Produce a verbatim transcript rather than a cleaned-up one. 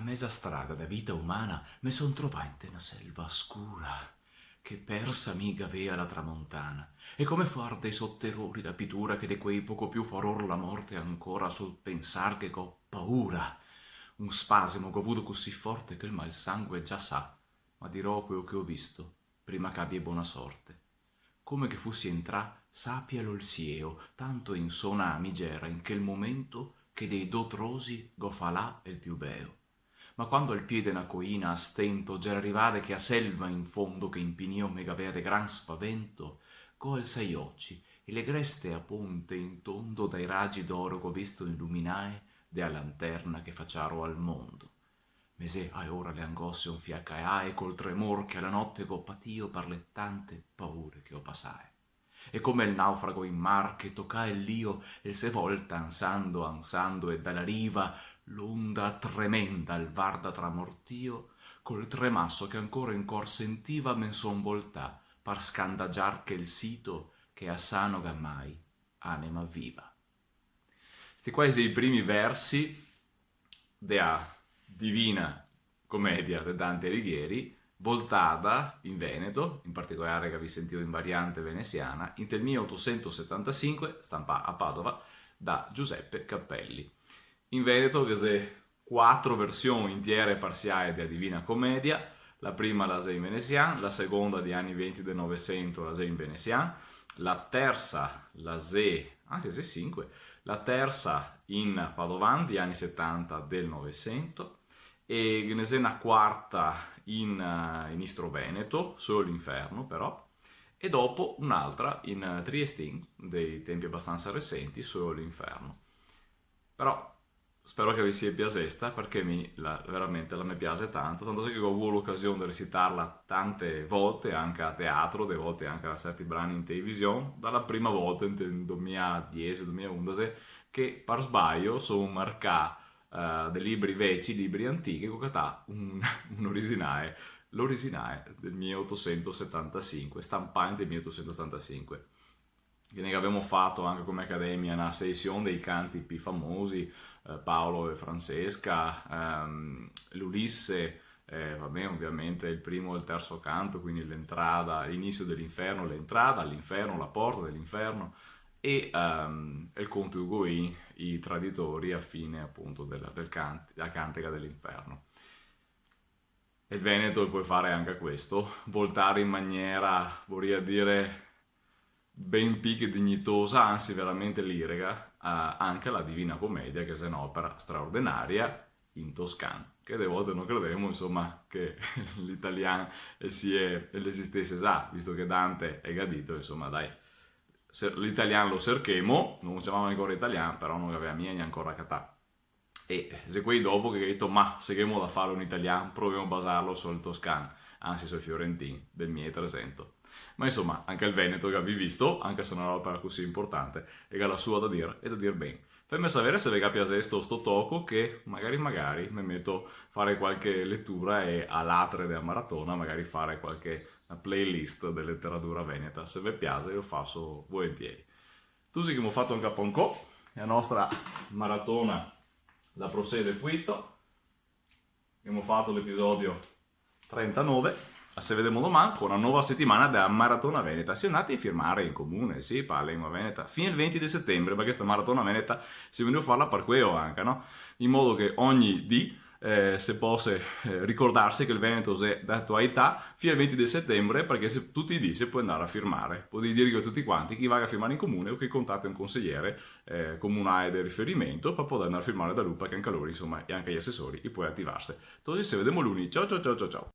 Meza strada da vita umana me son trovà inte na selva scura, che persa mi gavea la tramontana, e come far dei so terori la pitura che de quei poco più faror la morte ancora sol pensar che go paura. Un spasimo go vudo cusì forte che el malsangue già sa, ma dirò queo che ho visto prima che abie bona sorte. Come che fusi entrà, s'apia l'olsieo, tanto insona mi gera in quel momento che dei do trosi go falà el più beo. Ma quando al pie de na coina a stento gera rivà de che a selva in fondo che impinio me gavea de gran spavento, go alsà i oci e le greste a ponte in tondo dai ragi d'oro go visto iluminae de a lanterna che faciaro al mondo. Me xe aeora le angose un fià caeae col tremor che a la note go patio par le tante paure che ho pasae. E come el naufrago in mar che toca el lio, el se volta ansando, ansando, e da la riva l'onda tremenda al varda tramortio, col tremaso che ancora in cor sentiva me son voltà par scandagiar quel sito che a sa no ga mai anema viva. Sti qua i xe i primi versi de a Divina Comedia de Dante Alighieri, voltada in veneto, in particolare che gavì sentìo in variante venesiana, inte el mile otosento setantasinque, stampà a Padova da Giuseppe Cappelli. In veneto ghe xe quatro version intiere e parsiae de a Divina Comedia. La prima la xe in venesian, la segonda dei ani venti del Novesento la xe in venesian, la tersa la xe, ansi, la xe sinque, la tersa in padovan dei ani setanta del Novesento, e ghe ne xe na quarta in, eh, in istroveneto, solo l'Inferno però, e dopo un'altra in, eh, triestin, dei tempi abastansa resenti, solo l'Inferno. Però spero che ve sia piasesta, parché mi la, veramente la me piase tanto, tanto xe che go vuo l'ocasion de recitarla tante volte, anca a teatro, de volte anca a serti brani in television, da la prima volta inte el domiladiese, domilauondese, che par sbaio so marcà, eh, de libri veci, libri antichi, go catà un, un originae, l'originae del mile otosento setantasinque, stampà inte el mile otosento setantasinque. Che ne gavemo fato anca come Academia na selesion dei canti pi famosi, eh, Paolo e Francesca, ehm, l'Ulisse, eh, va ben, ovviamente el primo e el terso canto, quindi l'entrada, l'inisio de l'Inferno, l'entrada all'Inferno, la porta de l'Inferno, e, ehm, el conto Ugoin, i traditori, a fine apunto dela, del cant-, la cantega de l'Inferno. E el veneto el pol fare anca questo, voltare in maniera, voria dire, ben pi che dignitosa, ansi veramente lirica, a-, anca la Divina Comedia, che xe n'opera straordinaria in toscan, che de volte no credemo, insoma, che l'italian el sie, el esistese za, visto che Dante el ga dito, insoma, dai, se-, l'italian lo serchemo, no lo ciamava ancora italian, però no gaveva mia ancora catà. E xe quei dopo che ga dito: "Ma se ghemo da fare un italian, provemo a basarlo sul toscan, ansi sul fiorentin del mile e tresento." Ma insoma, anca el veneto che gavì visto, anca se xe na roba cusì importante, el ga la sua da dir e da dir ben. Feme savere se ve ga piasesto sto toco, che magari magari me meto fare qualche letura e a l'atre dea maratona magari fare qualche, na playlist de leteratura veneta. Se ve piase, lo faso volentieri. Tusi, ghemo fato anca par ancò, e la nostra maratona la prosede quito. Ghemo fato l'episodio trentanove. A se vedemo doman co na nova setimana dea Maratona Veneta. Sio ndati a firmare in comune, sì, par la lengua veneta, fin el venti de setembre, parché sta Maratona Veneta sio vegnù a farla par queo anca, no? In modo che ogni dì, eh, se pose, eh, ricordarse che el veneto xe d'atualità fin al venti de setembre, parché se, tuti i dì se pol ndare a firmare. Podì dirghe a tuti quanti che i vaga a firmare in comune o che i contati un consejere, eh, comunale de riferimento par poder ndare a firmare da lu, parché anca lori, insoma, e anca i asesori, i pol ativarse. Tusi, se vedemo luni. Ciao, ciao, ciao, ciao, ciao.